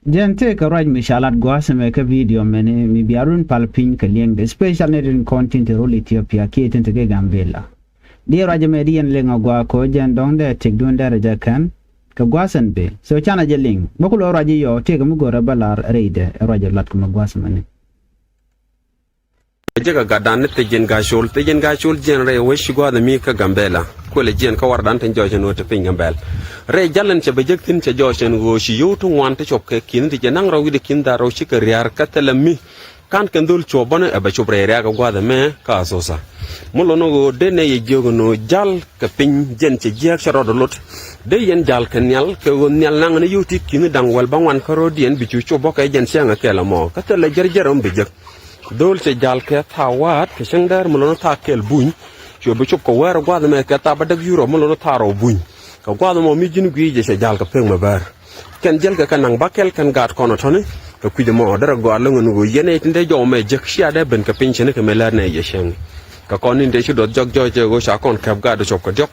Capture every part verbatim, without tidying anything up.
Jɛn tëëkɛ ruac mi ca lat gua̱a̱th ɛmɛ kä video mɛni mi bia run pal piny kɛ liɛŋdɛ, special ni tin kɔn tin te rol Ethiopia kiɛ tin te kɛ Gambela. Diɛ ruac ɛmɛ di yɛn liŋ a gua̱a̱ kɛ ɣöö jɛn dɔ̱ŋ dee tëkdun dee rɛc ɛ kɛn kɛ gua̱a̱th ɛn bëë. So canɛ jɛ liŋ bä ku lo̱ ruac i̱ yɔɔ tëëkɛ mi go̱rɛ bä lar rɛydɛ ɛ ruac ɛ lat kɛ mi gua̱a̱th ɛmɛni. Jek a gatdan ni Thijin Gacol, Thijin Gacol jiɛn rɛy wec ci gua̱a̱th mi kä Gambela. Kuël jiɛn kä wardan tin jɔɔc ɛn ɣöö te piny Gambɛl. Rɛy jal ɛn cɛ bɛ jek thi̱n cɛ jɔɔc ɛn ɣöö ci yio̱w ti ŋuan ti cop kɛ ki̱n ti jɛ naŋ rɛw wi̱cdɛ ki̱n da̱ŋ rɛw cikɛ ria̱r kä thilɛ mi. Ka̱n kɛn dhol cuɔp bäni ɛ bɛ cop rɛy ria̱k ɛ gua̱a̱th ɛmɛ kä Asosa. Mi lɔni ɣöö dee nɛy yɛ jiök ɛn ɣöö jal kɛ piny jɛn cɛ jiääk cɛ rɔɔdɛ lot. Dee yɛn jal kɛ nhial kɛ ɣöö nhial naŋ ni yio̱w ti ki̱n da̱ŋ wäl bäŋuan kä ro̱o̱diɛn bi cu cop bä kɛ jɛn cäŋ ɛ kɛl ɛmɔ. Kä thilɛ jɛr jɛr ɛmɔ bi jek. Dhol cɛ jal kɛ thaa wa̱a̱t kɛ cäŋ däär mi lo̱n thaa kɛl buny. Cuɛ bi cop kɛ wäär gua̱a̱th ɛmɛ kɛ thaa bädäk Yurop mi lo̱n thaa rɔw buny. Kɛ gua̱a̱th ɛmɔ mi ji̱n gui̱i̱c jɛ cɛ jal kɛ pek mɛ bäär. Kɛn jälkɛ kɛ naŋ bäkɛl kɛn gaat kɔn ɛ tɔ̱ni. Kɛ kui̱c ɛmɔ derɛ gɔaa lo̱ŋ ɛn ɣöö yɛn ɛ tin dee jɔw mɛ jek cia dee ben kɛ piny cini kɛ mɛ lär nɛ yɛ cäŋ. Kɛ kɔn in dee ci duɔth jɔk jɔɔc ɛ ɣöö ca kɔn kɛp gaat cop kɛ diɔ̱k.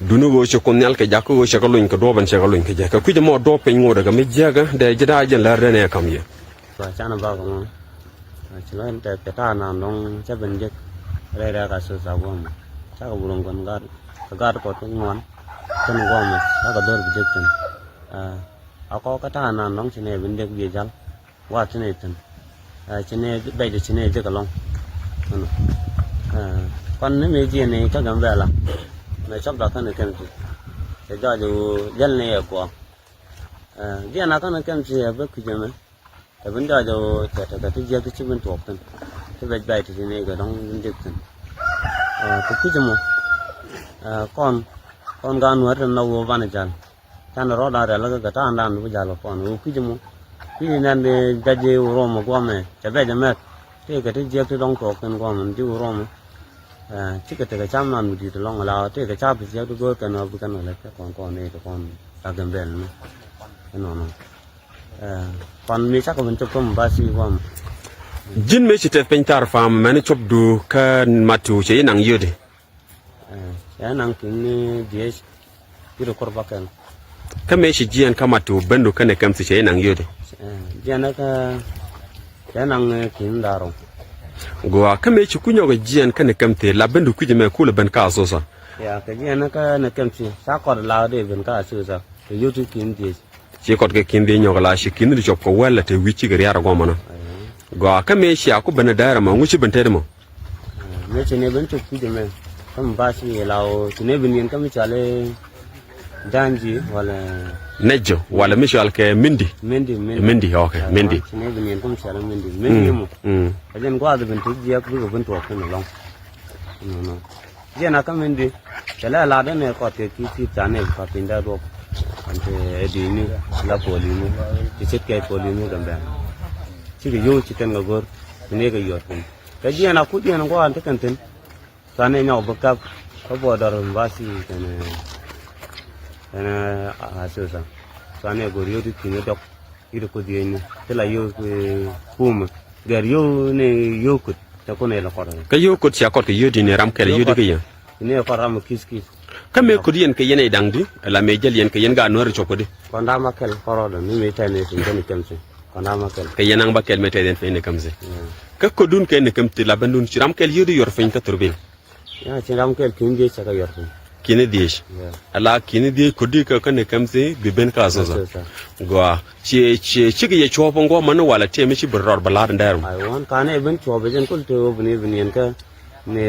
Duni ɣöö ci kun nhial kɛ jak kä ɣöö cɛ kɛ luny kɛ duɔ̱ɔ̱p ɛn cɛ kɛ luny kɛ jɛ kɛ kui̱c ɛmɔ duɔ̱ɔ̱p piny ŋotdɛ kɛ mi jiäkä dee ji̱ da̱a̱ jɛn lär dee nɛ kam yɛ. Cua canɛ bak ɛmɔ. Ci lɔc in tɛth kɛ ta̱a̱ nan dɔ̱ŋ cä ben jek rɛy rɛ̈k a soc a guɔ̱mɛ. Cakɛ bi ruɔ̱ŋ kɔn gaat kɛ gaat kɔt kä ŋuan kɛn guɔ̱mɛ cakɛ dhɔr bi jek thi̱n. A kɔk kä ta̱a̱ nan dɔ̱ŋ ci nɛ ben jek biɛ jal. Wa ci nɛ thi̱n. Ci nɛ bɛc ci nɛ jek ɛlɔ̱ŋ. Kɔn ni mëë jiɛn ni kä Gambɛla mɛ cɔpda kɛn kɛn ci cɛ jɔac ɣöö jäl ni ɛ guɔ. Jiɛn a kɛn kɛn ci ɛ bä kui̱c ɛmɛ. Tɛ ben jɔɔc ɛ ɣöö cɛ tekɛ ti jiäk ti ci ben tuɔɔk thi̱n. Ti bɛc bɛc ti ti nɛy kɛ dɔ̱ŋ ben jek thi̱n. Kɛ kui̱c ɛmɔ kɔn kɔn gaat Nuäär tin nɔ ɣöö banɛ jal. Canɛ rɔɔdan rialikä kɛ ta̱a̱ndan bi jal kɛ kɔn ɣöö kui̱c ɛmɔ. Kui̱c nɛn di jac ji̱ Urom ɛ guɔmɛ cɛ bɛc ɛ mɛt. Tëëkɛ ti jiäk ti dɔ̱ŋ tuɔɔk thi̱n guɔmɛ ji̱ Urom. Cikɛ tekɛ cam nan mi di̱i̱t ɛlɔ̱ŋ ala tëëkɛ ca̱p ti jiäk ti go̱o̱r kɛn ɣöö bi kɛn ɣä lät kɛ kɔn kɔn nɛy ti kɔn la Gambɛl ni. Ɛnɔnɔ. Pan mi cakɔ ben cop kä mi ba si wam. Ji̱n mëë ci tɛth piny thar pam mɛn copdu kä Matiw cɛ yi naŋ yio̱di. Cɛ naŋ ki̱n ni diec. Yio̱di kor bakɛl. Kä mëë ci jiɛn kä Matiw bendu kä ni kɛm thi cɛ yi naŋ yio̱di. Jiɛn kä cɛ naŋ ki̱n da̱rɔ. Gua kä mëë ci kunyɔk jiɛn kä ni kɛm thi la bendu kui̱c mɛ kulɛ ben kä Asosa. Ya kɛ jiɛn kä ni kɛm thi ca kɔt la dee ben kä Asosa kɛ yio̱di ki̱n diec. Ci kɔt kɛ ki̱n dhiec nyɔk la ci ki̱n di cɔp kɛ wäl la te wi̱c cikɛ riaar ɛ guɔmɔnɔ. Gɔaa kä mëë cia ku ben ɛ däär ɛmɔ ŋu ci ben tet ɛmɔ. Mëë ci nɛ ben cop kui̱c ɛmɛ kä mi ba ci la ɣöö ci nɛ ben yɛn kä mi cɔal i̱ Danji walɛ. Nɛc jɔ walɛ mi cɔal kɛ Mindi. Mindi, Mindi. Mindi, ok, Mindi. Ci nɛ ben yɛn kä mi cɔal i̱ Mindi. Mindi ɛmɔ. Ɛ jɛn gua̱a̱th ben te jiɛk bikɛ ben tuɔɔk kin ɛlɔ̱ŋ. Jiɛn a kä min di cɛ lɛ lat in ɛ kɔt kɛ ki̱i̱t ki̱i̱t ca nɛy kɔt piny dee duɔk. Ɛn te ɛ di̱i̱ni la polini ti ce̱tkɛ polini kɛ bɛn. Cikɛ yio̱w ci kɛn kɛ go̱r ti nɛy kɛ yuɔt piny kɛ jiɛn a kut jiɛn gua̱a̱n ti kɛn thi̱n. Ca nɛy nyɔk bi kap kä buɔdɔr mi ba ci kɛn kɛn a sosa. Ca nɛy go̱r yio̱w ti ki̱n dɔk. Yit ku dhiecni ti la yio̱w kumä gɛr yio̱w ni yio̱w kut te kun ilɛ kɔt. Kä yio̱w kut cia kɔt kɛ yio̱w di̱ni ram kɛl yio̱w di kä yɛ. Ni kɔt ram ki̱th ki̱th. Kä mëë kut yɛn kɛ yɛn i̱ da̱ŋ di la mëë jäl yɛn kɛ yɛn gaat Nuäär cop kä di. Kɔn ram a kɛl kɔrɔdɔ ni mëë tɛn i̱ tin kɛn i̱ kɛm si kɔn ram a kɛl. Kɛ yɛn naŋ ba kɛl mëë tɛn i̱ tin kɛm si. Kä kutdun kɛ ni kɛm ti la bendun ci ram kɛl yio̱w di yuɔr piny kä thurbil. Ya ci ram kɛl ki̱n dhiec cɛ kɛ yuɔr piny. Ki̱n dhiec. Ala ki̱n dhiec kodi kä kä ni kɛm thi bi ben kä Asosa. Gɔaa ci ci cikɛ yɛ cuɔp ŋuɔmä ni walɛ tëë mi ci bi rɔr bɛ la̱r in dɛɛr mɔ. Ai wan kanɛ ben cuɔp ben kul te wä ben ben yɛn kä ni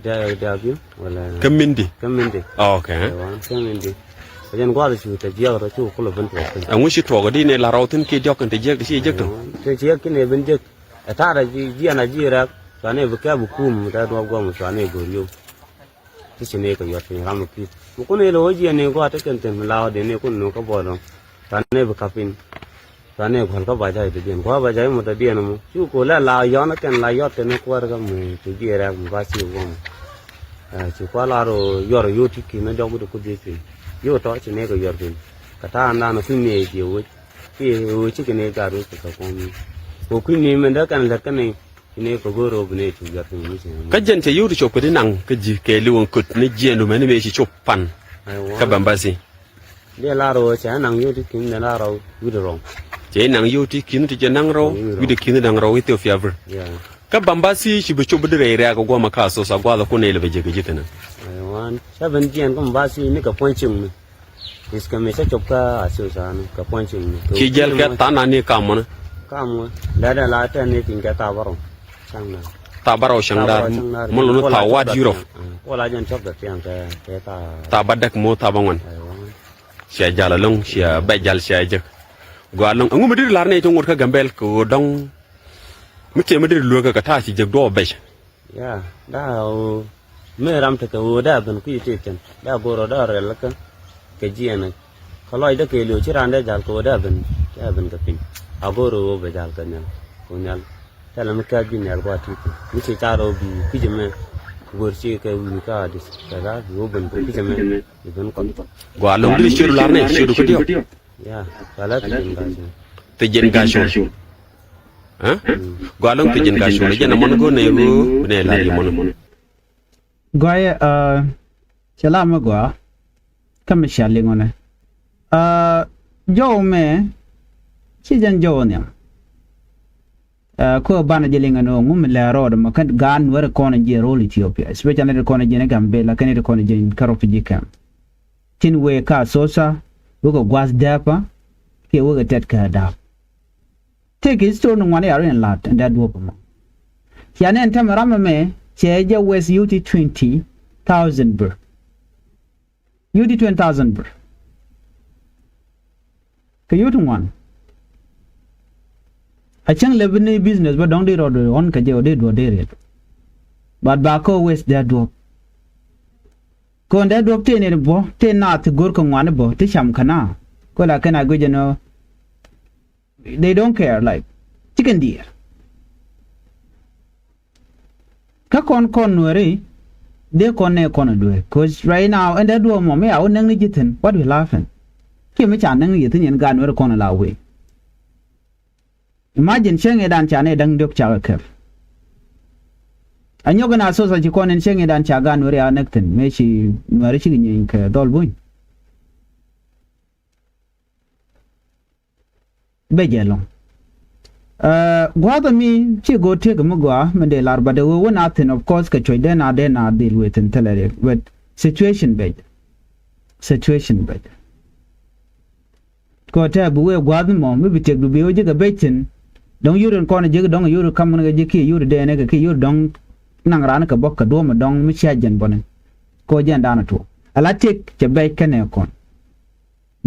dɛɛk dɛɛk yɛn wala. Kä Mindi. Kä Mindi. Ok. Ai wan kä Mindi. Kä yɛn guath cu te jiɛk rɔ cu kul ben tuɔk piny. Ɛŋu ci tuɔk di ni la rɔw thin kiɛ diɔk kɛn te jiɛk te ci jiɛk tɔ. Te jiɛk kinɛ ben jiɛk. Ɛ ta̱a̱ rɛ jiɛn a ji̱ rɛk cuanɛ bi kɛp bi kum mi tɛ duɔ̱p guɔ̱m cuanɛ go̱r yio̱w. Ti ci nɛy kɛ yuɔt piny ram mi ki̱i̱t mi kun ilɛ ɣöö jiɛn ni gua̱a̱th ti kɛn thi̱n mi la ɣɔ̱diɛn ni kun ni kä buɔl ɣɔ̱ŋ. Cuanɛ bi kap piny cuanɛ gua̱l kä ba̱c a itɔ̱diɛn gua̱a̱th ba̱c a imɔ tɔ̱diɛn ɛmɔ ci ku lɛ la yɔ̱n kɛn la yɔt kɛn kuäär kä mi ci jiɛn rɛk mi ba ci guɔ̱m. Ci kua̱r la rɔ yuɔr yio̱w ti ki̱n ni jɔk wi̱cdɛ ku dhiec piny yio̱w tɔ̱ ci nɛy kɛ yuɔt piny. Kɛ ta̱a̱ ndan kui̱ nɛy jiɛ wec. Kiɛ ɣöö cikɛ ni gat wec kɛ kɛ kuɔ̱m. Kɛ kui̱ni mɛn dee kɛn lät kä ni ci ni kɛ go̱o̱r ɣöö bi ni cuk jɔt piny mi ci. Kä jɛn cɛ yio̱w ti cop kɛ di naŋ kä ji̱ kɛɛliw ɛn köt ni jiɛɛndu mɛn mëë ci cop pan. Kä Bambasi. Dee la rɔ cɛ naŋ yio̱w ti ki̱n dee la rɔ wi̱dɛ rɔw. Cɛ naŋ yio̱w ti ki̱n ti cɛ naŋ rɔw wi̱dɛ ki̱n daŋ rɔw Ethiopia bir. Kä Bambasi ci bi cop bi di rɛy rɛɛk guamɛ ka Asosa gua̱a̱th kun nɛy lɛ bɛ jek ji̱ thi̱n. Wan cä ben jiɛn kä Bambasi ni kɛ puɔ̱ny cieŋ mi. Is kɛ mi cä cop kä Asosa ni kɛ puɔ̱ny cieŋ mi. Ci jɛl kɛ than ani kam mɔnɛ. Kam mɔ. Dee dee la tɛn ni tin kɛ tha bärɔw. Tha bärɔw cäŋ daar. Mɔ luni tha wa̱a̱t yurop. Tha bädäk mɔ tha bäŋuan. Cia jal aloŋ cia bɛc jal cia jek. Gɔaa aloŋ ɛŋu mi deri lar nɛy ti ŋot kä Gambɛl kɛ ɣöö dɔ̱ŋ mi tëë mi deri lueekä kɛ ta̱a̱ ci jek duɔ̱ɔ̱p bɛc. Ya daa ɣöö mi ram tekɛ ɣöö daa ben kui̱ tëë thi̱n daa go̱o̱r ɣöö daa rɛl kä kɛ jiɛn kä lɔcdä kɛ li̱w ci raan dee jal kɛ ɣöö daa ben daa ben kɛ piny. A go̱o̱r ɣöö bɛ jal kɛ nhial kɛ nhial. Thilɛ mi kääc bi nhial gua̱a̱th ti̱i̱ mi ci ca rɔ bi kui̱c ɛmɛ. Go̱o̱r ci kɛ wi̱i̱ kä adis kɛ gaa bi wä ben kɛ kui̱c ɛmɛ. Bi ben kɔn. Gɔaa lo̱ŋ deri ciöt lar nɛ ciöt kä diɔ̱k. Ya, wala ti jin ga̱a̱c. Ti jin ga̱a̱c. Ɛ gɔaa lo̱ŋ ti jin ga̱a̱c. Jɛn ɛmɔn go̱o̱r nɛ ɣöö bi nɛ lar yɛ mɔn. Gɔaa yɛ. Cɛ la mi gɔaa. Kä mi cia liŋ ɔnɛ jɔw mɛ ci jɛn jɔw nhiam. Kä banɛ jɛ liŋ ɛn ɣöö ŋu mi lɛ rɔɔdɛ mɔ kä gaat Nuɛri kɔn jiɛ ro̱l Ethiopia, especially ti kɔn jiɛ ni Gambela kɛn ti kɔn jiɛ kä refugee camp. Tin wëë ka Asosa wekɛ gua̱th dääpä kiɛ wekɛ tɛt kä dääp. Tëëkɛ history ni ŋuan i̱ a rin la̱t ɛn dee duɔ̱ɔ̱p ɛmɔ. Cia nɛn tämɛ ram ɛmɛ cɛ jɛ wes yio̱w ti twenty thousand birr. Yio̱w ti twenty thousand birr. Kɛ yio̱w ti ŋuan. A cäŋ lɛ bi ni business bä dɔ̱ŋ di rɔɔd ɣɔ̱n kɛ jɛ ɣöö di duɔ̱ɔ̱r di riɛl. But ba kä wes dee duɔ̱ɔ̱p. Kɔn dee duɔ̱p tëë nɛn bä tëë naath ti go̱r kɛ ŋuani bä ti cam kä na. Kɔ la kɛn a guic ɛn ɣöö they don't care, like, cikɛn diɛɛr. Kä kɔn kɔn Nuɛri dee kɔn nɛ kɔn a duee, 'cause right now ɛn dee duɔ̱ɔ̱p mɔ mi a wä näk ni ji̱ thi̱n, what will happen? Kiɛ mi ca näk ni ji̱ thi̱n yɛn gaat Nuɛri kɔn a la wee. Imagine cäŋ ëëdan ca nɛy da̱ŋ diɔ̱k cakɛ kɛp. A nyɔk in Asosa ci kɔn in cäŋ ëëdan ca gaat Nuɛri a näk thi̱n mëë ci Nuɛri cikɛ nyieny kɛ dhɔl buny. Bɛ jɛ lɔ̱ŋ. Gua̱a̱th ɛmi ci go̱o̱r tëëk mi gɔaa mi dee lar, but ɛ ɣöö wä na thi̱n, of course, kɛ cuɔ̱cdɛ na dee na dhil wëë thi̱n thilɛ riɛk, but situation bɛ jɛ. Situation bɛ jɛ. Kɛ ɣöö tɛ̈ bi wëë gua̱a̱th mɔ mi bi tiɛkdu bi ɣöö ji̱ kɛ bec thi̱n. Dɔ̱ŋ yur in kɔn ji̱ dɔ̱ŋ yur in ka̱m kɛn kɛ ji̱ kiɛ yur in deenɛ kɛ kiɛ yur dɔ̱ŋ naŋ raan kɛ bɔ̱k kɛ duɔ̱ɔ̱m in dɔ̱ŋ mi cia jɛn bɔni. Kɛ ɣöö jɛn daanɔ tuɔɔk ala tiɛk cɛ bec kɛnɛ kɔn.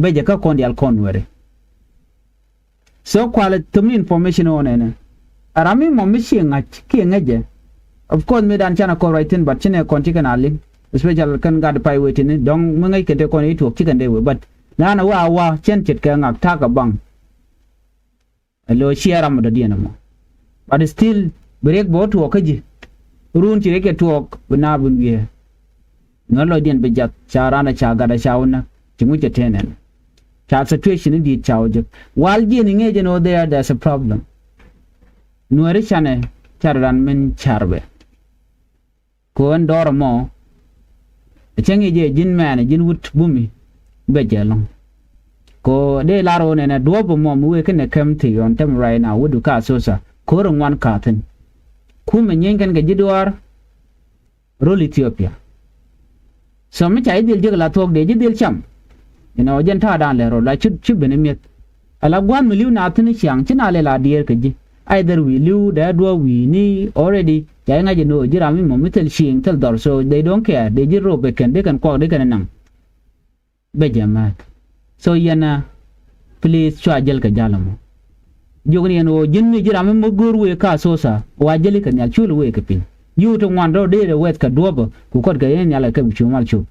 Becɛ kä kɔn diaal kɔn Nuɛri. So kualɛ thom ni information ɣɔn ɛnɛ. A ram mi mɔ mi ci ŋa̱c kiɛ ŋäcɛ. Of course mi dan canɛ kɔn ruac thi̱n, but cinɛ kɔn ci kɛn a liŋ. Especially kɛn gat pay wee tini dɔ̱ŋ mi ŋäc kɛn te kɔn i̱ tuɔɔk ci kɛn dee wee, but naan a wa a wa cɛn ce̱tkɛ ŋak ta̱a̱ kɛ baŋ. Ɛ lo̱ ciɛ ram mi dɔ̱diɛn ɛmɔ. But still bi riɛk bɛ wä tuɔɔk kä ji̱. Run ci riɛk kɛ tuɔɔk bi na bi wiee. Ŋäär lɔcdiɛn bi jath ca raan a ca gat a ca wä näk ci ŋuc kɛ tëë nɛn. Ca situation in di̱i̱t ca wä jek wal jiɛn iŋeec ɛn ɣöö there there's a problem. Nuääri canɛ car ran min car bɛ. Kɛ ɣöö ɛn dɔɔr ɛmɔ ɛ cä ŋi̱i̱c ɛ ji̱n mɛɛn ɛ ji̱n wut bumi bɛ jɛ ɛlɔ̱ŋ. Kɛ ɣöö dee lar ɣöö nɛnɛ duɔ̱ɔ̱p ɛmɔ mi wëë kɛnɛ kɛm thi̱i̱ ɣɔn tämɛ right now wädu kä Asosa ko̱r ɛ ŋuan ka̱thi̱n. Kumɛ nyieeny kɛn kɛ ji̱ duaar ro̱l Ethiopia. So mi ca ji̱ dhil jek la thuɔ̱k dee ji̱ dhil cam. Inɔ jɛn ta̱a̱dan lɛ rɔ la ci ben imi̱eth. Ala gua̱n mi li̱w na thi̱n ciaŋ ci na lɛ la diɛɛr kɛ ji̱. Either wi̱i̱ li̱w dee duɔ̱ɔ̱p wi̱i̱ni already ca ji̱ ŋa̱c inɔ ji̱ ram mi mɔ mi thil cieŋ thil dhɔr, so they don't care, dee ji̱ rop ɛ kɛn dee kɛn kuak dee kɛn naŋ. Bɛ jɛ määth. So yɛn a please cua jäl kɛ jal ɛmɔ. Jiök ni yɛn ɣöö ji̱n mi ji̱ ram mi go̱o̱r wëë kä Asosa wa jäli kɛ nhial cul wëë kɛ piny. Yio̱w ti ŋuan rɔ̱ dee rɛ wɛth kɛ duɔ̱ɔ̱pä ku kɔt kɛ yɛn nhial kɛ kɛ bi cu mal cop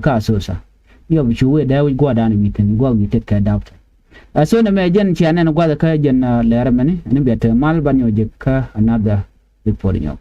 kä Asosa. Yɔ bi cu wëë dee wi̱c gua̱a̱r dan wi̱i̱ thi̱n gua̱a̱r wi̱i̱ tet kɛ dap. Ɛ so nɛ mɛ jɛn cia nɛn gua̱th kä jɛn lɛɛr mɛni ɛn biɛ te mal ban nyɔ jek kä another report nyɔk.